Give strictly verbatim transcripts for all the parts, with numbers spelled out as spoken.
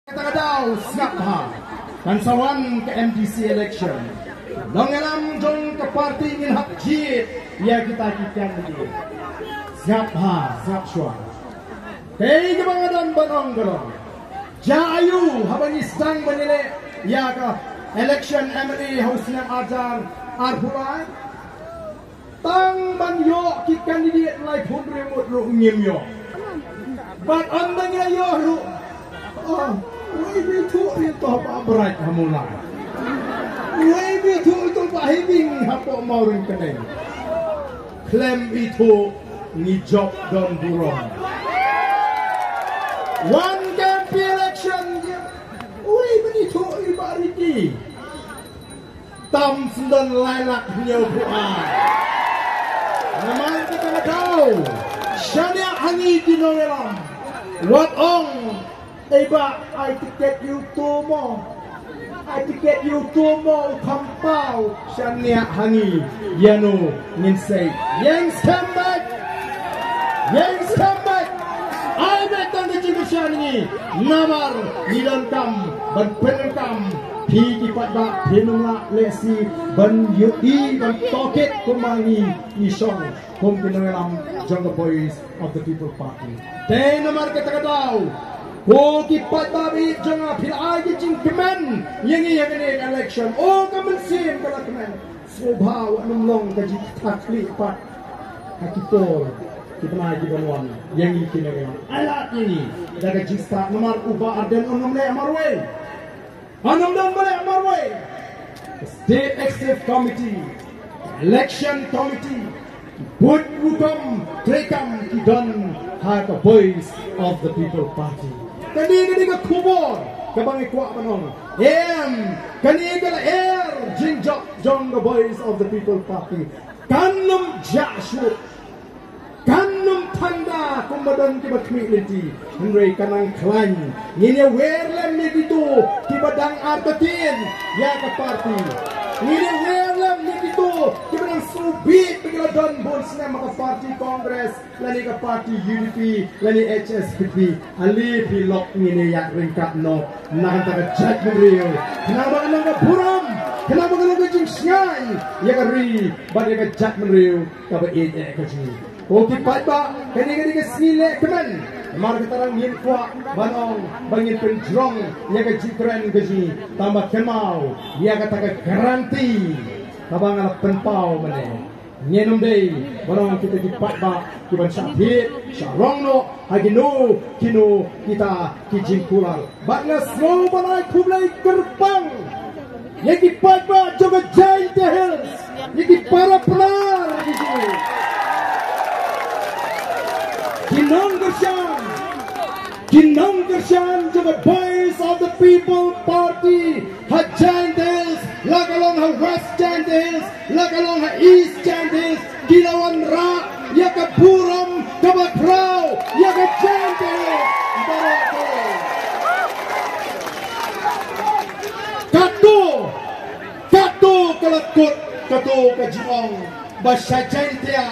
Kata ka daw sngap bha. Kan sa wan ka M D C election. Nongyalam jong ka party ngin hap jied ya kita ki candidate. Sngap bha, sngap shuwa. Tei ka bang adan ban ong ka long. Ja ayu haba ngi sdang ban ïaleh ya ka election M L A ha u snem arhajar arphew lai. Tang ban ïoh ki candidate laiphew hynriew ngut ruh ngim ïoh. Bad ynda ngi la ïoh ruh, oh, wei bi thuh ïa toh ba brai ha Mawlai. Wei bi thuh ïa toh ba hi bing hapoh Mawryngkneng. Khlem i thuh ngi jop don burom. Wan ka M P election, wei bi thuh i ba riti. Tam syndon lai lak hynñiewphew ar. Namar kata ka daw, shaniah ha ngi ki nongyalam. Wat ong, ei bah, ai tiket ïa uto mo. Ai tiket ïa uto mo u khampaw, shaniah ha ngi. Ïano ngin sei. Ïeng skhem beit. Ïeng skhem beit. Ai beit tang ka jingkyrshan ngi. Namar ngi donkam ban pyndonkam. Phi ki paidbah phin ym lah lehse ban ïohi ban tohkit kumba ngi i shong kum ki nongyalam jong ka Voice of the People Party. Te namar kata ka daw, ko ki paidbah ba ïeit jong nga, phi la ai ki jingkmen ïa ngi ha kane ka election. O ka mynsiem ka la kmen. Sngewbha wa nym long ka jingkitkhlieh pat ha ki por ki bnai ki ban wan ïa ngi ki nongyalam. Ai lad ïa ngi da ka jingstad namar u Bah Ardent un ym leh marwei. Hangne dang bale marwei. State Executive Committee, Election Committee, bud rukom treikam ki don ha ka Voice of the People Party. Kane, kane ka khubor kaba ngi kwah ban ong. Em, kane ka la er jingjop jong ka Voice of the People Party. Kan ym jah shuh. Kan ym thanda kumba don kiba khmih lynti. Hynrei ka nang khlaiñ. Ngin ïa wer lem ïa kito kiba dang artatien ïa ka party. Ngin ïa wer lem ïa kito kiba dang sngewbit ba ki la don bun snem ha ka party Congress, lane ka party U D P, lane H S P D P. Ale phi lok, ngin ïa ïaid ryngkat noh na ka bynta ka jaitbynriew. Khnang ba ka long ka burom, khnang ba ka long ka jingsngain ïa ka ri bad ïa ka jaitbynriew kaba ïeit eh ka jong ngi. Ko ki paidbah, kane ka dei ka sngi leh kmen. Namar kata ruh ngin kwah ban ong ba ngin pynjrong ïa ka jingkren ka jong ngi, tangba kynmaw ïa kata ka guarantee kaba nga la pynpaw mynne. Ngin ym dei ban ong kita ki paidbah kiban shah thied shah rong noh ha kino kino kita ki jingkular. Bad nga sngew ban ai khublei kyrpang ïa ki paidbah jong ka Jaintia Hills, ïa ki para Pnar ki jong ngi, ki nongkyrshan, ki nongkyrshan jong ka Voice of the People Party ha Jaintia Hills, la ka long ha West Jaintia Hills, la ka long ha East Jaintia Hills, ki la wanrah ïa ka burom kaba khraw ïa ka Jaintia Hills baroh kawei. Kato, kato ka la kut, kato ka jingong ba sha Jaintia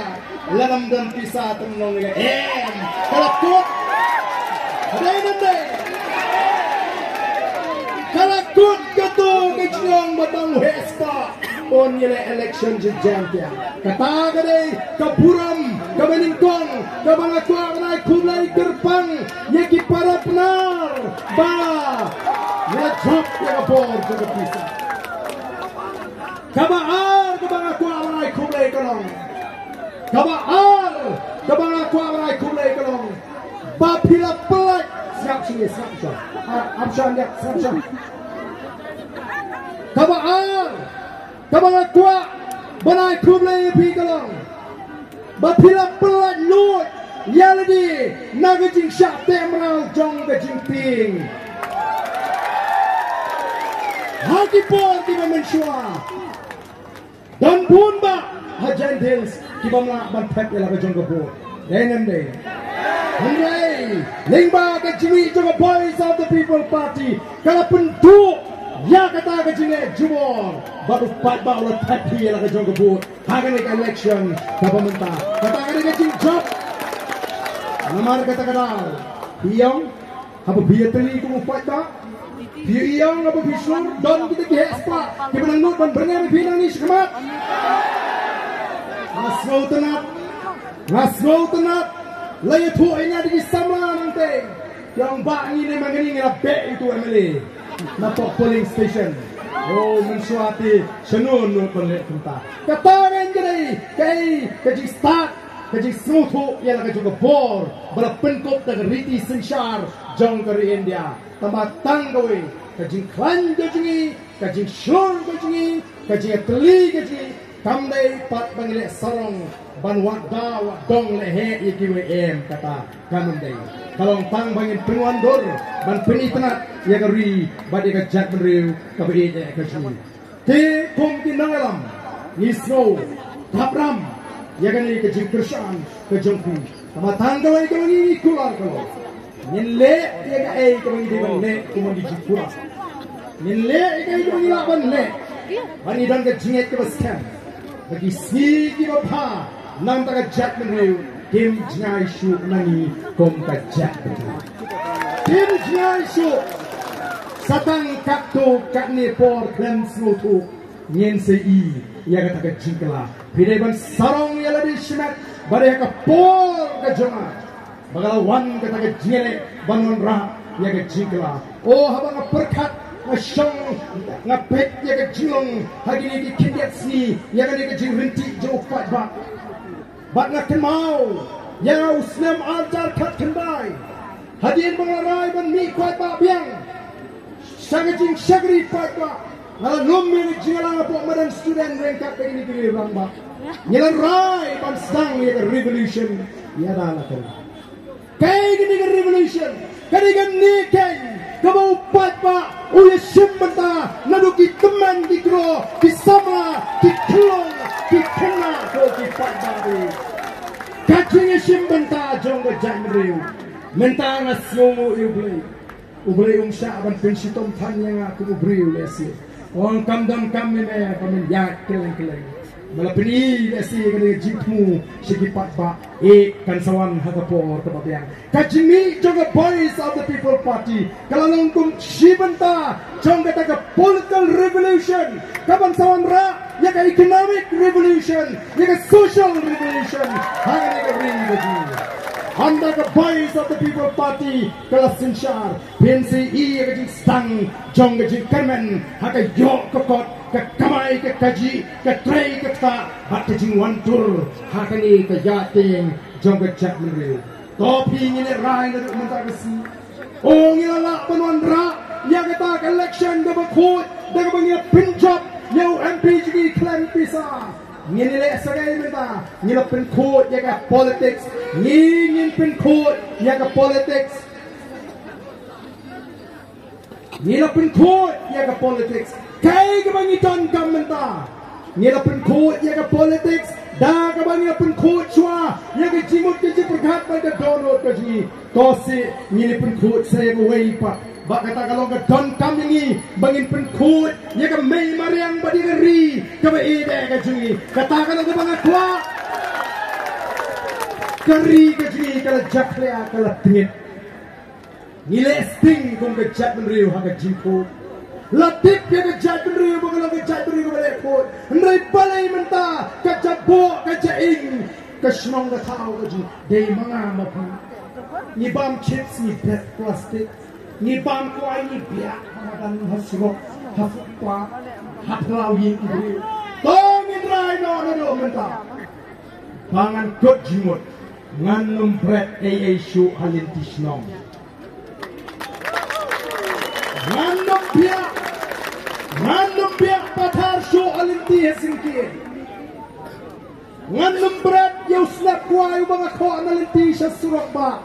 lada ym don pisa te ym nang ïaleh. Em, ka la kut. Dei ne em dei? Ka la kut kato ka jingong ba dang heh spah un ïaleh election jong Jaintia. Kata ka dei ka burom kaba nyngkong kaba nga kwah ban ai khublei kyrpang ïa ki para Pnar ba ngi la jop ïa ka bor jong ka pisa. Kaba ar kaba nga kwah ban ai khublei ka long. Kaba ar kaba nga kwah ban ai khublei ka long ba phi la pynlait. Sngap sini, sngap sha. Ah, ap sha, ap sha. Kaba ar kaba nga kwah ban ai khublei ïa phi ka long ba phi la pynlait lut ïa lade na ka jingshah teh mraw jong ka jingtieng. Ha ki por kiba mynshuwa don bun bah ha Jaintia Hills kibym lah ban thep ïa la ka jong ka vote. Dei ne em dei? Hynrei lyngba ka jingmih jong ka Voice of the People Party ka la pynduh ïa kata ka jingleh jubor bad u paidbah u la thep hi ïa la ka jong ka vote ha kane ka election kaba mynta. Kata ka dei ka jingjop. Namar kata ka daw, phi ong, haba phi ïatylli kum u paidbah, Phi ïong aba phi shlur, don kita ki heh spah kiba nang nud ban byrngem ïa phi nangne shakhmat. Nga sngewtynnat, nga sngewtynnat. La ïathuh ïa nga da ki samla nangtei. Ïong ba ngi ne ma ngi ngi la beh itu M L A na pok polling station. Oh, mynshuwa te shano nud ban leh kumta. Kata ngan ka dei, ka ei, ka jingstad, ka jingsngewthuh ïa la ka jong ka bor ba la pynkup da ka riti synshar jong ka ri India. Tangba tang kawei, ka jingkhlaiñ ka jong ngi, ka jingshlur ka jong ngi, ka jingtylli ka jong ngi, kam dei pat ba ngi leh sarong ban wad da wad dong leh heh ïa kiwei em, kata kam dei. Ka long tang ba ngin pynwandur ban pynitynnat ïa ka ri bad ïa ka jaitbynriew kaba ïeit eh ka jong ngi. Te kum ki nongïalam, ngi sngew thapram ïa kane ka jingkyrshan ka jong phi. Tangba tang kawei kaba ngi kular ka long, ngin leh ïa kaei kaba ngi dei ban leh kum ki jingkular. Ngin leh ïa kaei kaba ngi lah ban leh. Ba ngi don ka jingngeit kaba skhem ba ki sngi kiba bha na ka bynta ka jaitbynriew, kim jngai shuh na ngi kum ka jaitbynriew. Kim jngai shuh. Sa tang katto katne por khlem sngewthuh, ngin sa ïohi ïa kata ka jingkylla. Phi dei ban sarong ïa lade shimet ba dei ha ka por ka jong nga ba ka la wan kata ka jingïaleh ban wanrah ïa ka jingkylla. Oh, haba nga pyrkhat, nga shong, nga peit ïa ka jinglong ha kine ki khyndiat sngi ïa kane ka jingryntih jong u paidbah. Bad nga kynmaw ïa u snem ar hajar khatkhyndai, hadien ba nga la rai ban mih paidbah biang sha ka jingshakri paidbah, nga la lum ïa ka jingïalang hapoh madan student ryngkat bad kine ki rangbah. Ngi la rai ban sdang ïa ka revolution ïa da la ka. Kaei kane ka revolution? Ka dei kane keiñ kaba u paidbah u ïashim bynta naduh ki tymmen ki kro, ki samla, ki khyllung, ki khynnah ko ki paidbah de. Ka jingïashim bynta jong ka jaitbynriew. Mynta nga sngewnguh ïa U Blei. U Blei um shah ban pynshitom than ïa nga kum u briew lehse. Ong kam dam kam me me ba men ïaid kylleng kylleng. Ba la pyni lehse ka dei ka jingthmu sha ki paidbah. E kan sa wan ha ka por kaba biang. Ka jingmih jong ka Voice of the People Party ka la long kum shi bynta jong kata ka political revolution kaban sa wanrah ïa ka economic revolution, ïa ka social revolution ha kane ka ri ka jong ngi. Hynda ka Voice of the People Party ka la synshar, pynsi ïa ka jingsdang jong ka jingkyrmen ha ka ïoh ka kot, ka kamai ka kajih, ka trei ka ktah bad ka jingwantur ha kane ka ïateng jong ka jaitbynriew. To phi, ngi leh rai naduh mynta ka sngi. O ngi la lah ban wanrah ïa kata ka election kaba khuid da kaba ngi la pynjop ïa u M P jong ngi khlem pisa. Ngi leh sa kaei mynta, ngi la pynkhuid ïa ka politics. Ngi, ngin pynkhuid ïa ka politics. Ngi la pynkhuid ïa ka politics. Kaei kaba ngi donkam mynta, ngi la pynkhuid ïa ka politics da kaba ngi la pynkhuid shuwa ïa ka jingmut ka jingpyrkhat bad ka dohnud ka jong ngi. To si ngi la pynkhuid sa ïa kawei pat. Bad kata ka long ka donkam ïa ngi ba ngin pynkhuid ïa ka mei mariang bad ïa ka ri kaba ïeit ka jong ngi. Kata ka long kaba nga kwah. Ka ri ka jong ngi ka la jakhlia, ka la tngit. Ngi leh sting kum ka jaitbynriew ha ka jingkhuid. La tip ïa ka jaitbynriew ba ka long ka jaitbynriew kaba leh khuid. Hynrei balei mynta ka jaboh ka jaing, ka shnong ka thaw ka jong ngi dei ma nga ma phi. Ngi bam chips, ngi bet plastik, ngi bam kwai, ngi biah ha madan, ha surok, ha footpath, ha phyllaw ïing ki briew. To ngin rai noh naduh mynta. Ba ngan kut jingmut, ngan ym bret ei ei shuh ha lynti shnong. Ngan ym biah, ngan ym biah pathar shuh ha lynti ha syngkien. Ngan ym bret ïa u slap kwai uba nga khoh na lynti sha surok ba.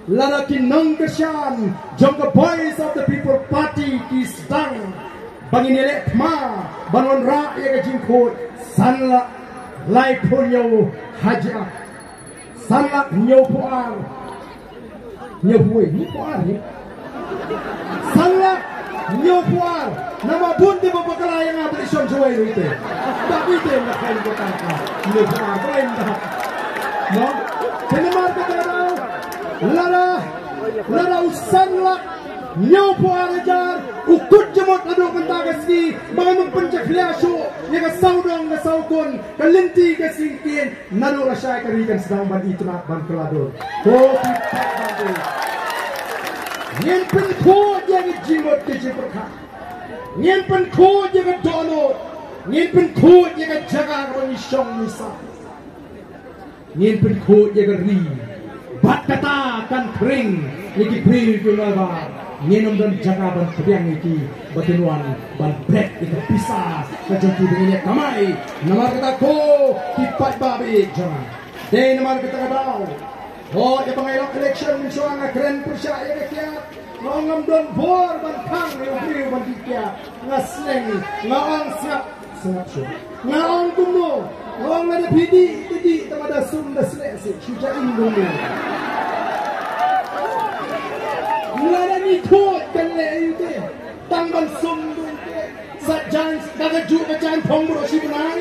Lada ki nongkyrshan jong ka Voice of the People Party ki sdang ba ngin ïaleh thma ban wanrah ïa ka jingkhuid, san lak laiphew hynñiew hajar. San lak hynñiewphew ar. Hynñiewphew wei, hynñiewphew ar, hynñiew. San lak hynñiewphew ar. Namar bun te ba bakla ïa nga ba leh shon shawei ruh ite. Ba ite nga khlaiñ ko ta ka hynñiewphew ar, ba leh ynda. No? Te namar kata daw, lada, lada u san lak hynñiewphew ar hajar U kut jingmut nadooh mynta ka sngi, ba ngam pynjakhlia shuh ya ka sawdong ka sawkun, ka lynti ka syngkien, nadooh lashai ka ri kan sdang ban itynnad ban kylla dur. Ko phi paidbah, ngin pynkhuid ya ka jingmut ka jingpyrkhat. Ngin pynkhuid ya ka dohnud. Ngin pynkhuid ya ka jaka kaba ngi shong ngi sah. Ngin pynkhuid ya ka ri. Bad kata kan khring ya ki briew ki nongwei. Ngin ym don jaka ban pdiang ya ki, ba kin wan ban bret ya ka pisa ka jong ki ba ngin ïa kamai. Namar kata ko ki paidbah ba ïeit jong nga, dei namar kata ka daw, hooid, haba ngi long election mynshuwa nga kren pyrshah ya ka kiad. Nga ong ngam don bor ban khang ïa u briew ban dih kiad. Nga sneng, nga ong sngap. Sngap shuh. Nga ong kumno? Nga ong lada phi dih, te dih, tang ma da sum da sleh sih, shu ja im kumno. Lada ngi khuid kan leh aïu te, tang ban sum du te. Sa jan, ka ka ju ka jan phong bro shi bnai.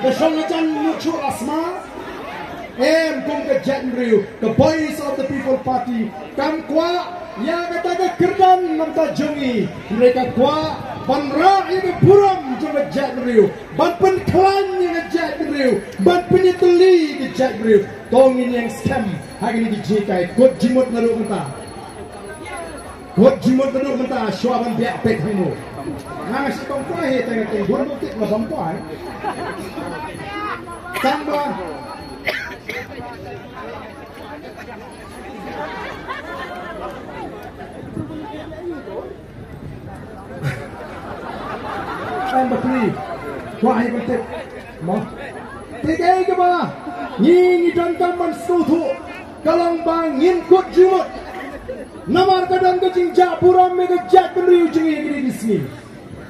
Da shong ka jan nu chu asma. Em, kum ka jaitbynriew, ka Voice of the People Party kam kwah ïa kata ka kyrdan namar ka jong ngi. Hynrei ka kwah ban rah ïa ka burom jong ka jaitbynriew, ban pynkhlaiñ ïa ka jaitbynriew, ban pynïatylli ïa ka jaitbynriew. To ngin ïeng skhem ha kine ki jinghikai. Kut jingmut nadooh mynta. Kut jingmut nadooh mynta, shuwa ban biah peit hangno. Nga nga shi bam kwah hi, tang ka teng bun bukit nga bam kwah hi. Tang ba. Tang ba pli. Kwah hi ban tip. Mo. Te kaei kaba ngi ngi donkam ban sngewthuh ka long ba ngin kut jingmut. Namar ka don ka jingjah burom ïa ka jaitbynriew jong ngi kine ki sngi.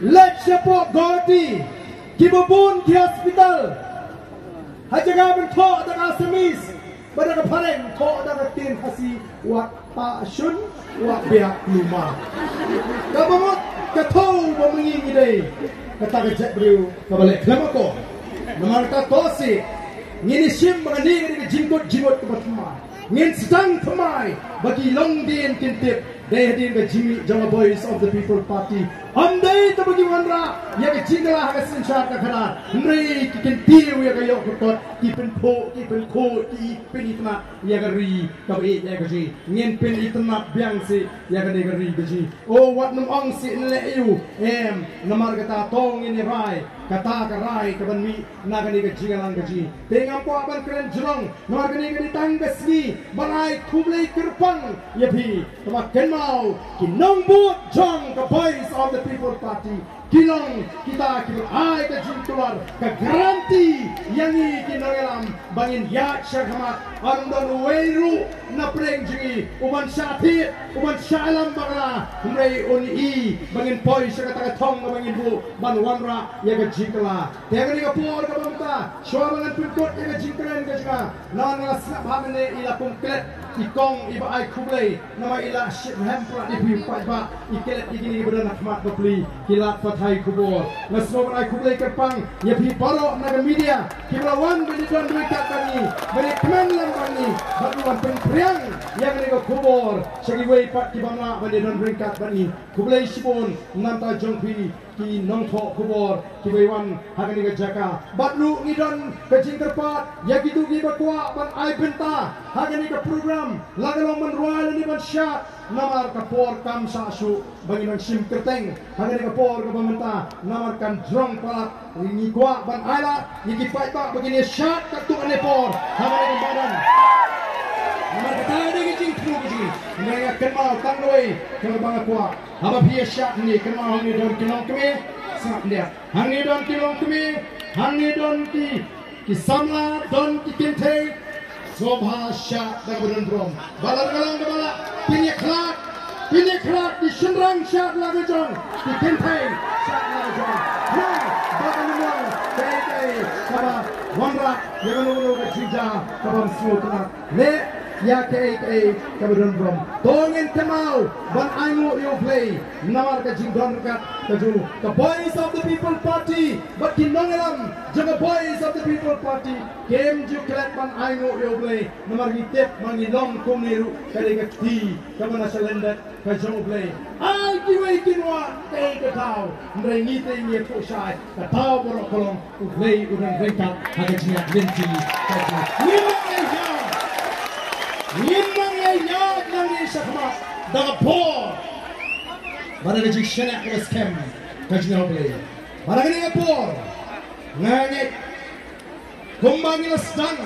Leit shapoh Guwahati, kiba bun ki hospital, ha jaka ban thoh da ka Assamese bad da ka phareng, thoh da ka ktien Khasi, wat pah shun, wat biak luma. Kaba mut ka thaw ba mynta ngi dei kata ka jaitbynriew kaba leh khlem akor. Namar kata to sih ngin ïa shim ba kane ka dei ka jingkut jingmut kaba thymmai. Ngin sdang thymmai ba ki longdien kin tip. Dei hadien ka jingmih jong ka Voice of the People Party. Ym dei tang ba ki wanrah ïa ka jingkylla ha ka synshar ka khadar, hynrei ki kyntiew ïa ka ïoh ka kot, ki pynphuh, ki pynkhuid, ki pynitynnad ïa ka ri kaba ïeit ïa ka jong ngi. Ngin pynitynnad biang sih ïa kane ka ri ka jong ngi. O, wat nym ong sih nleh aïu, em, namar kata to ngin ïa rai kata ka rai kaban mih na kane ka jingïalang ka jong ngi. Te ngam kwah ban kren jrong, namar kane ka dei tang ka sngi ban ai khublei kyrpang ïa phi. Tangba kynmaw, ki nongbud jong ka Voice of the People Party ki long kita kiba ai ka jingkular, ka guarantee ïa ngi ki nongïalam ba ngin ïaid shakhmat. Ym don uwei ruh na pdeng jong ngi uban shah thied, uban shah ïalam bakla, hynrei un i ba ngin poi sha kata ka thong kaba ngin buh ban wanrah ïa ka jingkylla. Te kane ka por kaba mynta, shuwa ba ngan pynkut ïa ka jingkren ka jong nga, nga sngap ha mynne i la pum klet i kong iba ai khublei, namar i la shit hem pla i phi paidbah, i klet i kini iba don ha khmat bapli, ki lad pathai khubor. Nga sngewbha ban ai khublei kyrpang ïa phi baroh na ka media kiba la wan ban ïadon ryngkat bad ngi, ban ïakmen lang bad ngi, bad ngi wan pynphriang ïa kane ka khubor sha kiwei pat ki bym lah ban ïadon ryngkat bad ngi. Khublei shibun na bynta jong phi ki nongthoh khubor kiba wan ha kane ka jaka. Bad ruh ngi don ka jingkyrpad ïa kito kiba kwah ban ai bynta ha kane ka program, la ka long ban rwai lane ban shad, namar ka por kam sah shuh ba ngin nang shim kyrteng ha kane ka por kaba mynta, namar kan jrong palat. Ngi kwah ban ai lad ïa ki paidbah ba kin ïa shad katto katne por ha kane ka madan. Namar kata dei ka jingthmu ka jong ngi. Nga kynmaw tang kawei kaba nga kwah. Haba phi ïa shad hangne, kynmaw hangne don ki longkmie, sngap ïa. Hangne don ki longkmie, hangne don ki, ki samla, don ki kynthei. Sngewbha shad da kaba don burom. Ba la ka long kaba lah, pynïakhlad, pynïakhlad ki shynrang shad la ka jong, ki kynthei shad la ka jong. Nang, ba ka nyngkong, kaei kaei kaba wanrah ïa kano kano ka jingjia kaba ym sngewtynnat. Leh ïa kaei kaei kaba don burom. To ngin kynmaw ban ainguh ïa U Blei namar ka jingdon ryngkat ka jong u. Ka Voice of the People Party bad ki nongïalam jong ka Voice of the People Party kim ju klet ban ainguh ïa U Blei, namar ngi tip ba ngi long kumne ruh ka dei ka kti kaba na shalyndet ka jong U Blei. Ai kiwei ki Tei ka daw, hynrei ngi tei ngi pu shai, ka daw baroh ka long, u Blei u dang ryngkat ha ka jingïaid lynti ka jong ngi. Ngim nang ïa, ngim nang ïa, nang ïa shakhmat da ka por. Bad da ka jingshaniah ka skhem ka jong u Blei. Bad da kane ka por nga ngeit kumba ngi la sdang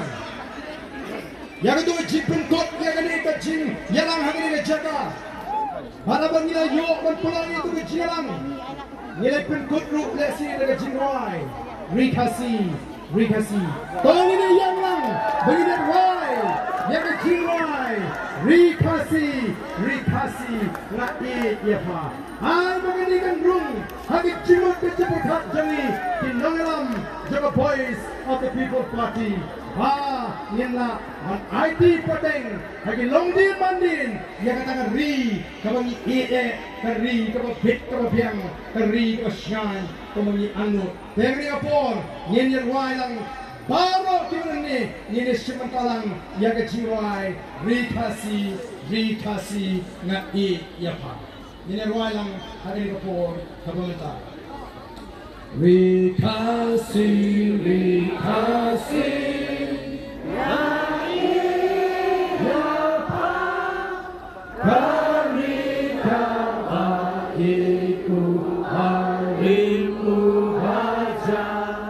ïa ka tu ka jingpynkut ïa kane ka jingïalang ha kane ka jaka. Bad haba ngi la ïoh ban pynlong ïa tu ka jingïalang, ngi la pynkut ruh lehse da ka jingrwai Ri Khasi, Ri Khasi. To ngi la ïalang ba ngi la rwai ïa ka jingrwai Ri Khasi, Ri Khasi nga ïeit ïa pha. Ai ba kane kan rung ha ki jingmut ka jingpyrkhat jong ngi ki nongïalam jong ka Voice of the People Party. Ba ngin lah ban aiti pateng ha ki longdien mandien ïa kata ka ri kaba ngi ïeit, ka ri kaba bit kaba biang, ka ri kaba shngaiñ kaba ngi angnud. Te ha kane ka por ngin ïa rwai lang baroh ki mynne, ngin ïa shim bynta lang ïa ka jingrwai Ri Khasi, Ri Khasi nga ïeit ïa pha. Ngin ïa rwai lang ha kane ka por kaba mynta. Ri Khasi, Ri Khasi, nga ïeit ïa pha. Ka ri kaba i u harim u hajan.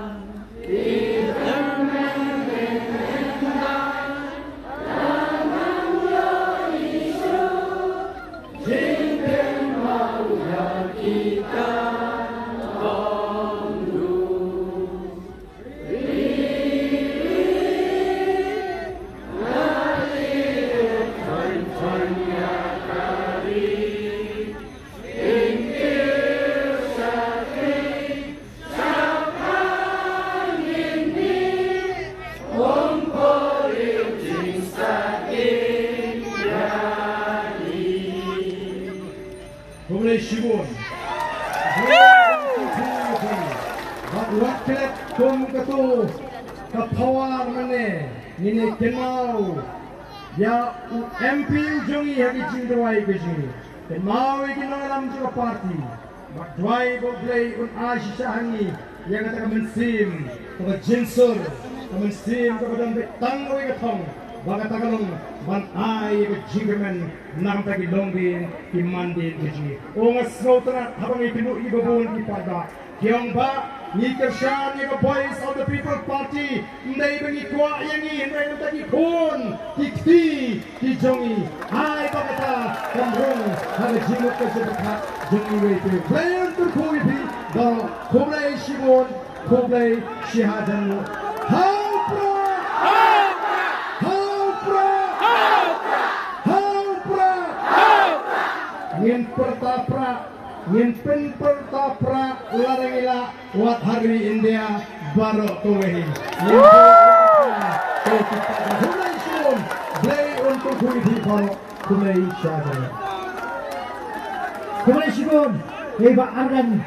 Khublei shibun. Wat, wat klet kum katu ka power mane, ngin ïa kynmaw ïa u M P jong ngi ha ki jingduwai ka jong ngi. Kynmaw ïa ki nongïalam jong ka party. Bad duwai ba U Blei un ai shisha ha ngi ïa kata ka mynsiem kaba jingsur, ka mynsiem kaba don beit tang kawei ka thong, ba kata ka long ban ai ïa ka jingkyrmen na ka bynta ki longdien ki mandien ka jong ngi. O nga sngewtynnat haba ngi kynduh ïa ki babun ki paidbah, ki ong ba ngi kyrshan ïa ka Voice of the People Party. Ym dei ba ngi kwah ïa ngi, hynrei na ka bynta ki khun ki kti ki jong ngi. Ai ba kata kan rung ha ka jingmut ka jingpyrkhat jong ngi. Wei te Blei un kyrkhu ïa phi baroh. Khublei shibun, khublei shihajar nguh. Ha u Prah! Ha u Prah! Ha u Prah! Ngin pyrta prah, ngin pynpyrta prah lada ngi lah, wat ha ri India baroh kawei hi. Ngin pynpyrta prah. Khublei shibun, Blei un kyrkhu ïa phi baroh. Khublei shibun. Khublei shibun. Hei Bah Ardent.